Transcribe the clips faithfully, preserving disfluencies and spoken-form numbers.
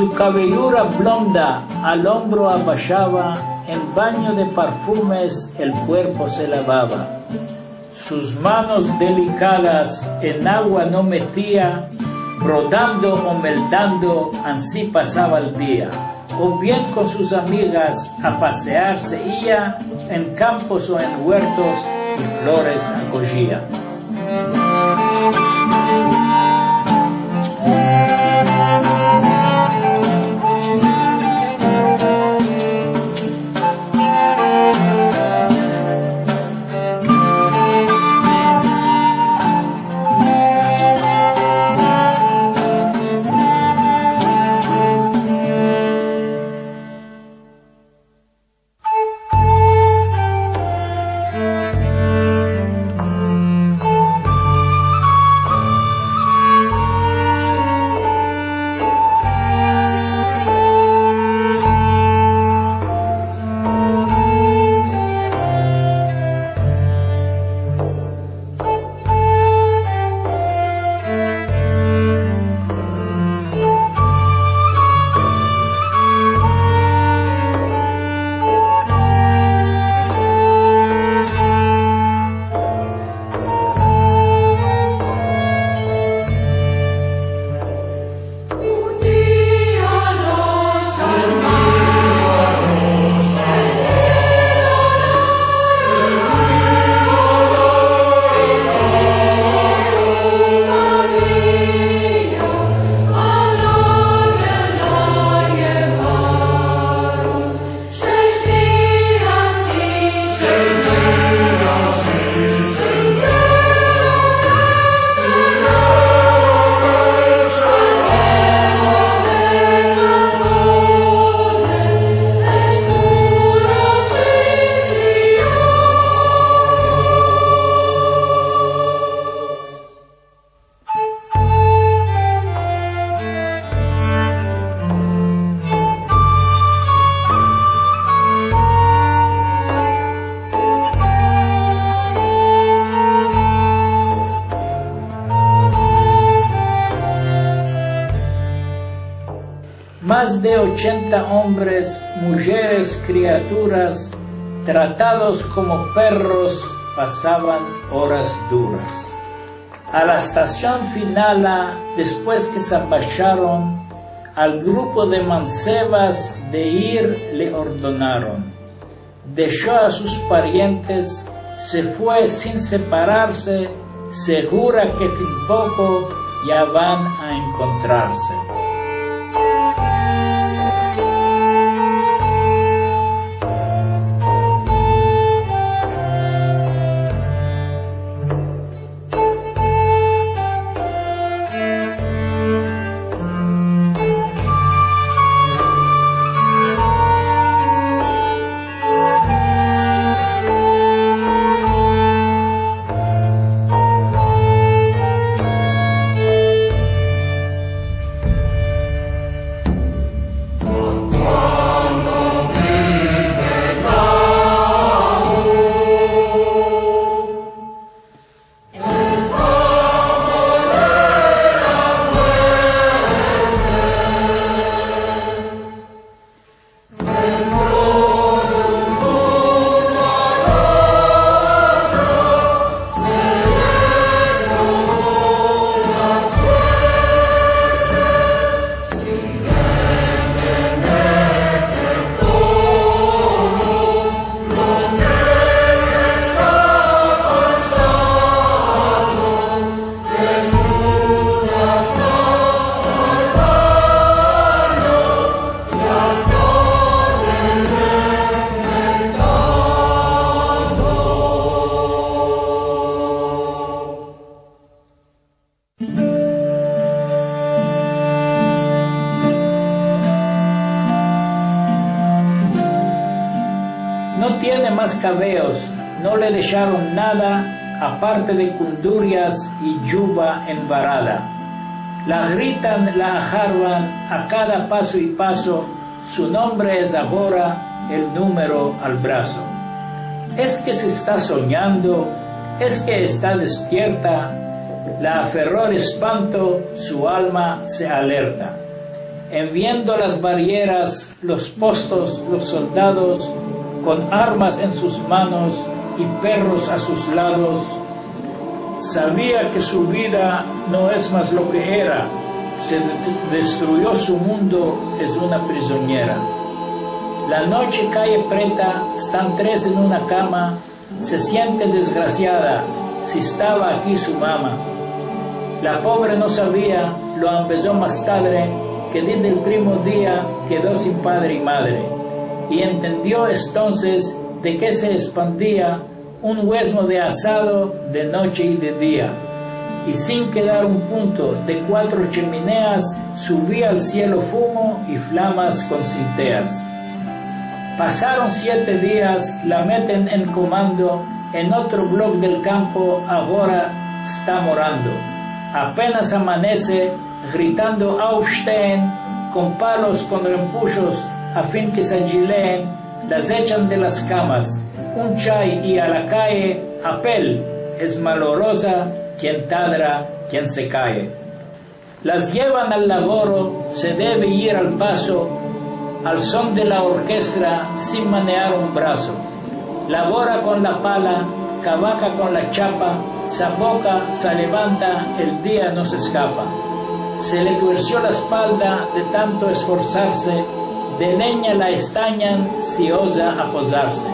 Su kavedura blonda al ombro abashava, en banyo de parfumes el kuerpo se lavava. Sus manos delikadas en agua no metia, brodando o meldando, ansi pasava el dia. O bien kon sus amigas a pasear se ia, en kampos o en uertos i flores akojia. Mas de ochenta ombres, mujeres, kriaturas, tratados komo perros, pasavan oras duras. A la estasion finala, despues ke se abasharon, al grupo de mansevas de ir le ordenaron. Desho a sus parientes, se fue sin separarse, segura ke fin poko ya van a enkontrarse. No tiene mas kaveos, no le desharon nada, aparte de kundurias i djuva envarada. La gritan, la aharvan a kada paso i paso, su nombre es agora el numero al braso. Es ke se esta sonyando? Es ke esta despierta? La aferro el espanto, su alma se alerta. En viendo las barieras, los postos, los soldados, kon armas en sus manos i perros a sus lados, savia ke su vida no es mas lo ke era, se de-, destruyo su mundo, es una prizoniera. La noche kaye preta, estan tres en una kama, se siente desgrasiada, si estava aki su mama. La povre no savia, lo ambezo mas tadre, ke dizde el primo dia kedo sin padre i madre. I entendio estonses de ke se espandia un uezmo de asado de noche i de dia. I sin kedar un punto de kuatro chemineas, suvia al sielo fumo i flamas kon sinteas. Pasaron siete dias, la meten en komando, en otro blok del kampo agora esta morando. Apenas amanese, gritando "Aufstehen", kon palos, kon rempushos, a fin ke se ajileen, las echan de las kamas, un chay i a la kaye, a pel, es maloroza kien tadra, kien se kaye. Las yevan al lavoro, se deve ir al paso, al son de la orkestra, sin manear un braso. Lavora kon la pala, kavaka kon la chapa, se aboka, se levanta, el dia no se eskapa. Se le tuersio la espalda de tanto esforsarse, de lenya la estanyan si oza apozarse.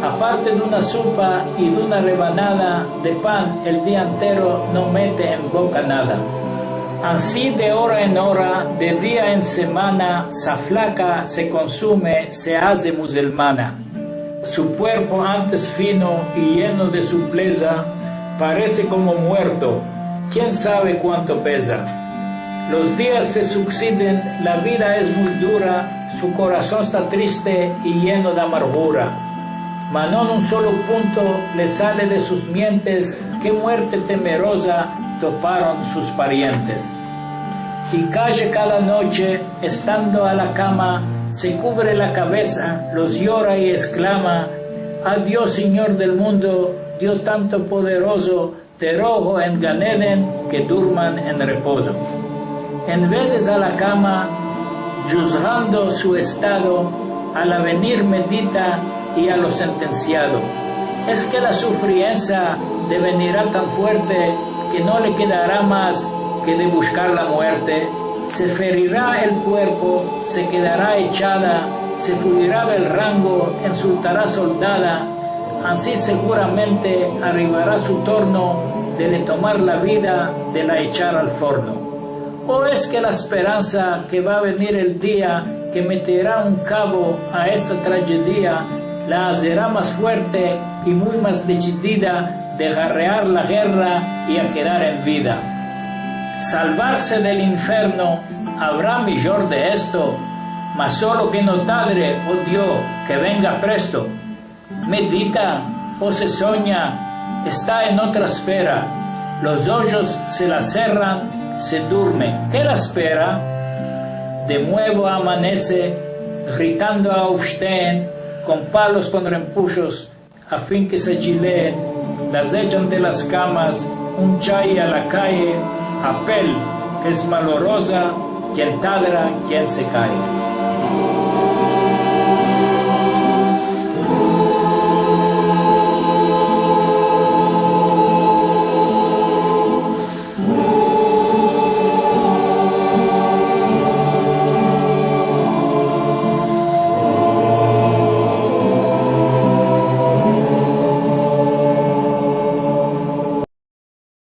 Aparte de una supa i de una rebanada de pan, el dia entero no mete en boka nada. Ansi de ora en ora, de dia en semana, se aflaka, se konsume, se aze muzelmana. Su kuerpo antes fino i yeno de supleza, parese komo muerto, kien save kuanto peza. Los dias se suksiden, la vida es muy dura, su korason esta triste i yeno de amargura. Mano en un solo punto le sale de sus mientes, ke muerte temeroza toparon sus parientes. I kaye kada noche, estando a la kama, se kuvre la kavesa, los yora i esklama: "A Dio, Sinyor del mundo, Dio tanto poderozo, te rogo en Gan Eden ke durman en repozo". En vezes a la kama, juzgando su estado, al avenir medita i a lo sentensiado. Es ke la sufriensa devenira tan fuerte ke no le kedara mas ke de bushkar la muerte? Se ferira el kuerpo, se kedara echada, se fuira del rango, ensultara soldada, ansi seguramente arivara su torno de le tomar la vida, de la echar al forno. O es ke la esperansa ke va a venir el dia ke metera un kavo a esta trajedia la azera mas fuerte i muy mas desidida de garrear la gerra i a kedar en vida? Salvarse del inferno avra mijor de esto, mas solo ke no tadre, o Dio, ke venga presto. Medita, o se sonya, esta en otra esfera. Los ojos se la serran, se durme. Ke la espera? De muevo amanese, gritando aufstehen, kon palos, kon rempushos, a fin ke se ajileen, las echan de las kamas, un chay a la kaye, a pel, es maloroza, kien tadra, kien se kaye.